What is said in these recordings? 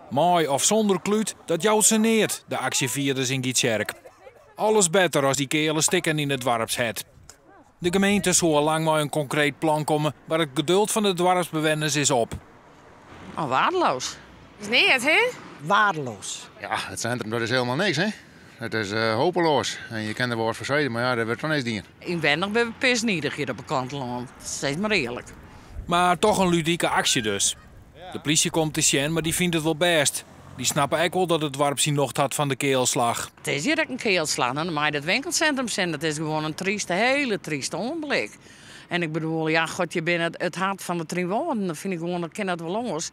Mei of sûnder klút, dat jout se neat, de aksjefierders yn Gytsjerk. Alles better as dy keale stikken yn it doarpshert. De gemeente soe al lang mei in konkreet plan komme, mar it geduld fan de doarpsbewenners is op. Oh, waardeloos. Is neat, hè? Waardeloos. Ja, it sintrum dat is hielendal niks, hè? It is hopeloas. En je kinne der wol wat foar sizze, mar ja, dêr wurdt toch niks dien. Ynwennich binne we pisnidich hjir op it plattelân. Sis mar earlik. Mar toch in ludike aksje dus. De plysje komt te sjen, mar dy fynt it wol bêst. Dy snappe ek wol dat it doarp syn nocht hat fan de kealslach. It is hjir ek in kealslach. Dan mei dat winkelsintrum sjen. Dat is gewoan in tryste, hiele tryste oanblik. En ik bedoel, ja, god, je binne it hart fan de Trynwâlden. Dan fyn ik gewoan, dat kin dat wol oars.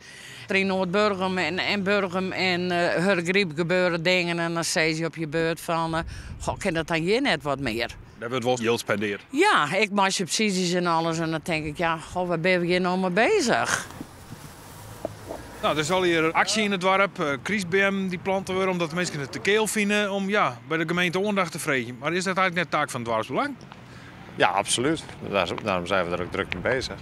Der yn Noardburgum en Burgum en Hurdegaryp gebeure dingen en dan sizze je op je beurt fan, goh, kin dat dan hjir net wat mear? Dêr wurdt wol jild spendeard. Ja, ek mei subsydzjes en alles. En dan tink ik, ja, goh, wêr binne we hjir no mei bezich? No, der is allegear aksje yn it doarp. Krystbeammen dy't plante wurde omdat de minsken it te keal fine om ja, by de gemeente oandacht te freegjen. Mar is dat eigentlik net taak fan it doarpsbelang? Ja, absolút. Daarom zijn we der ek druk mei bezich.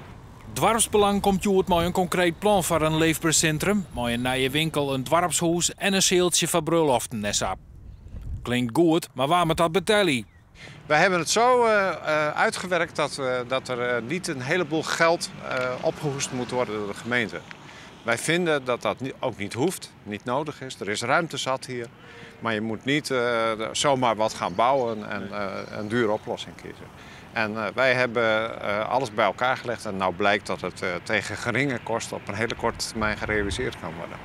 Doarpsbelang komt hjoed mei in konkreet plan foar in leefber sintrum, mei in nije winkel, in doarpshûs en in sealtsje foar brulloften en sa. Klinkt goed, mar wa moat dat betelje? Wij hebben het zo uitgewerkt dat er niet een heleboel geld opgehoest moet worden door de gemeente. Wij vinden dat dat ook niet hoeft, niet nodig is. Er is ruimte zat hier. Maar je moet niet zomaar wat gaan bouwen en een dure oplossing kiezen. En wij hebben alles bij elkaar gelegd en nou blijkt dat het tegen geringe kosten op een hele korte termijn gerealiseerd kan worden.